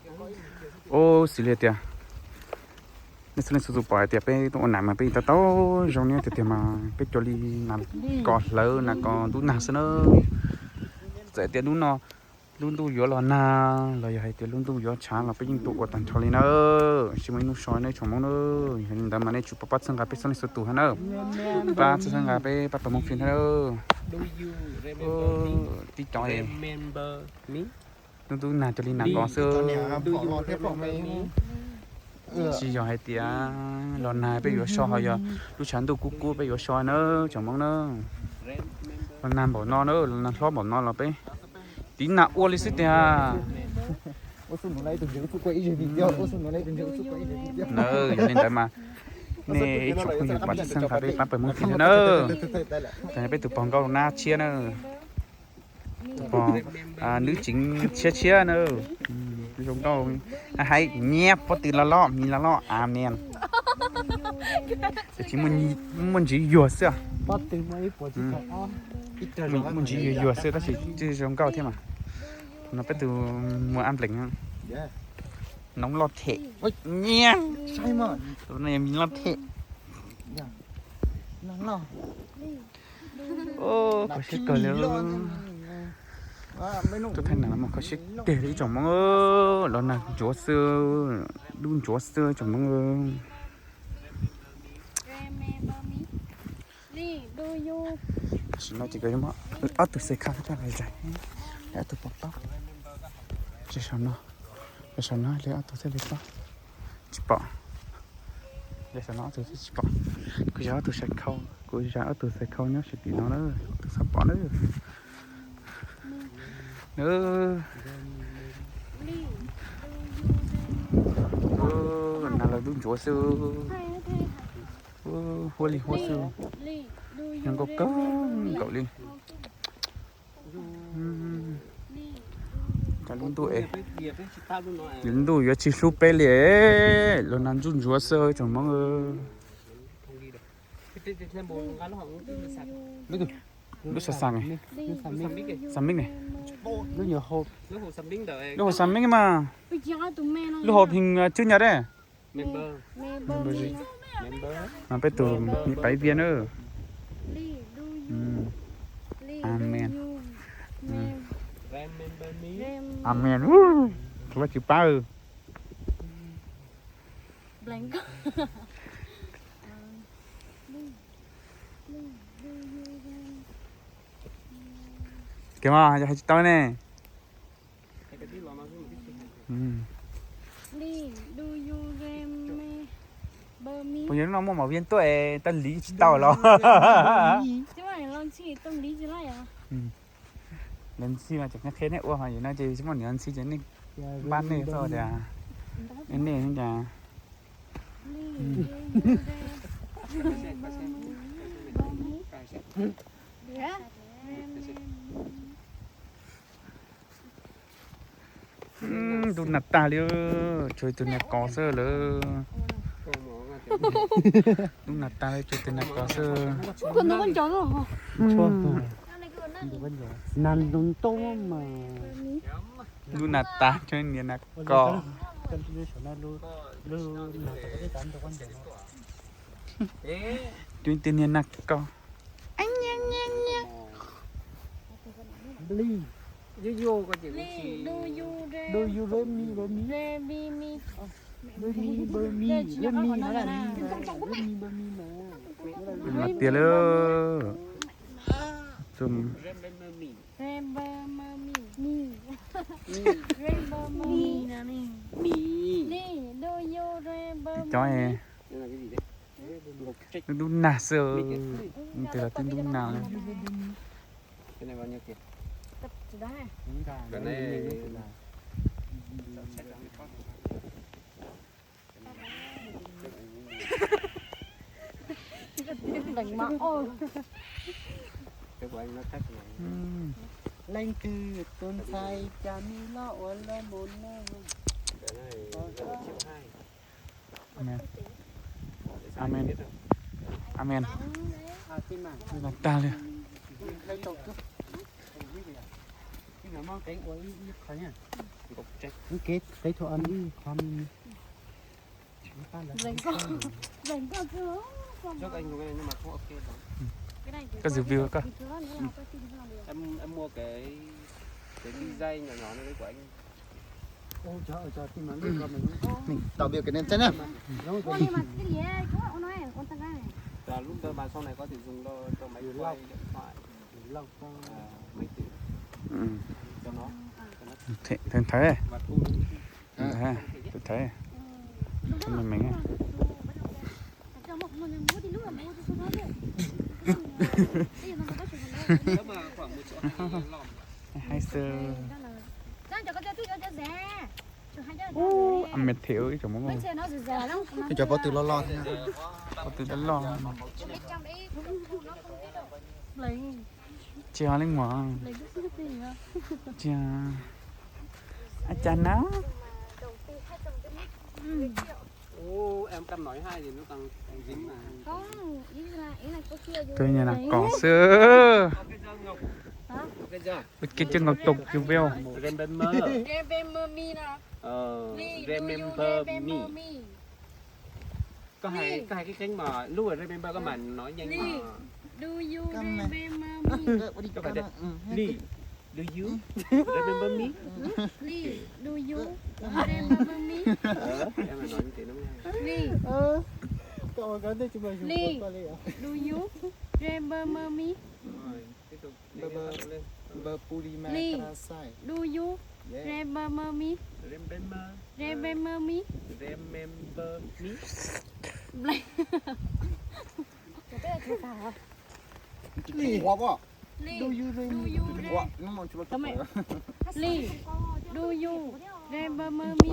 Ub, xws li tias nej txhua leej txhua tus pom hais tias peb tuaj ua nas mas peb yeej tau tau zoo nyob tiag tiag mas peb cov li nas kos hlawv nas kos ntub nag xwb na. Txawm tias hnub no lub ntuj yuav los nag los yog hais tias lub ntuj yuav tshav los peb yeej tuaj ua tag nrho li na. Tsis muaj ib hnub so nej tsoom Hmoob na. Yog li ntawd mas nej tsum pab pab txhawb nqa peb txhua leej txhua tus thiab na. Pab txhawb nqa peb pab pawg Hmoob Fim thiab na. Tib co lub ntuj nag cov li nas kos xwb. Tsis yog hais tias los nag peb yuav so, ho yog lub tshav ntuj kub kub peb yuav so na tsoom Hmoob na. Los nag npaum no na, los nag hlob npaum no los peb tiv nag ua li xwb tiag. Na, yog li ntawd mas nej ib tsoom phooj ywg pab txhawb nqa peb pab pawg Hmoob Fim thiab na. Peb tus pog nkauj nab tshiab na. Tus pog nws tseem tshiab tshiab na. Zoo nkauj, hais nyiab pob tw loj loj, mis loj loj, amen. Tiam sis muaj ntsis yuag xwb. Muaj ntsis yuag yuag xwb tab sis zoo nkauj thiab mas. No peb tus muam Ab Nplees, noob loj them, nyiab, tus no yog mis loj them. Kho siab kawg li. Tuaj thaij nas los mas kho siab tiag li ib tsoom Hmoob, los nag ntsuav xwb, dub ntsuav xwb tsoom Hmoob. Tam sim no ces nkawd muab ob tug xes khau rau lawv zais, ob tug pov pob. Ces saum no, saum no li ob tug thiaj li pom, tsis pom. Ces saum no ob tug thiaj tsis pom. Kuv zais ob tug xes khau, kuv zais ob tug xes khau nyob sab tim no na, ob tug txhob pom na. Nas los dub ntsuav xwb. Huab li huab xwb. Zoo nkauj kawg nkaus li. Cov lub ntuj es, lub ntuj yuav tsis hlub peb li, los nag ntsuj ntsuav xwb tsoom Hmoob. Lub xas xas ne, xas mib ne, lub hauv xas mib mas. Lub hauv pheej cwb nyab dab. Mas peb tus pais vias na. Amen. Amen. Tus Vajtswv pab. Kev mas yog hais tsis tau ne. Puas yog hnub no muaj mov vias tuaj es tau liv tsis tau los? Lawv ntxhi mas tseem qhia nej ua, ho yog no ces tsis muaj niam ntxhi ces nej npaj nej txoj tias nej cas. Ntuj nag tag li, tshuav tus niag kos xwb lawm. Ntuj nag tag li, tshuav tus niag kos xwb. Nag ntau mas. Ntuj nag tag, tshuav niag nag kos. Tshuav tus niag nag kos. Mas tiag li. Cov twb ntub nag xwb, twb los twb ntub nag. Leej twg tus ntxhais cas me loj ua luaj mus ne. Amen. Amen. Amen. Tag li. Cái kế đấy thôi ăn đi, khoan. Dành con, dành con chưa? Trước anh dùng cái này nhưng mà không ok lắm. Cái này chỉ có cái này, cái này tôi xin cho được. Em em mua cái cái bi dây nhỏ nhỏ này của anh. Ôi trời ơi, trời, khi mà nước con mình không có. Tạo điều kiện nên chắc nhá. Mua đi mà cái gì ấy, chú ơi, ôn nói, ôn tăng cái này. Là lúc đó mà sau này có thể dùng cho, cho máy quay điện thoại. Lâu cho. À, máy tính. Ừ. Cho nó. Cho nó. Thế, thế thấy. Và thu. Thấy, tôi thấy. Cho mình mình. Nếu mà khoảng một triệu hai lon. Hai xưa. Ú, ăn mệt thiểu ib chồng mắm. Ib chồng pob tw loj loj thiab. Pob tw loj loj. Tsis ho leej muam. Tsis. Ua cas na. Tus nyuag nas kos xwb. Ua ke coj nkaus tus yus veo. Remember me. Remember me. Có hay, có hay cái kênh mà lúc mà remember có mà nói nhanh mà. Ly, do you remember me? Có phải Ly, do you remember me? Ly, do you remember me? Ờ, em mà nói như thế nó mới hay. Ly. Ly, do you remember me? Rồi, tiếp tục. Ly, do you remember me? Remember. Remember me? Remember me? Ly, do you remember? Ly, do you remember me?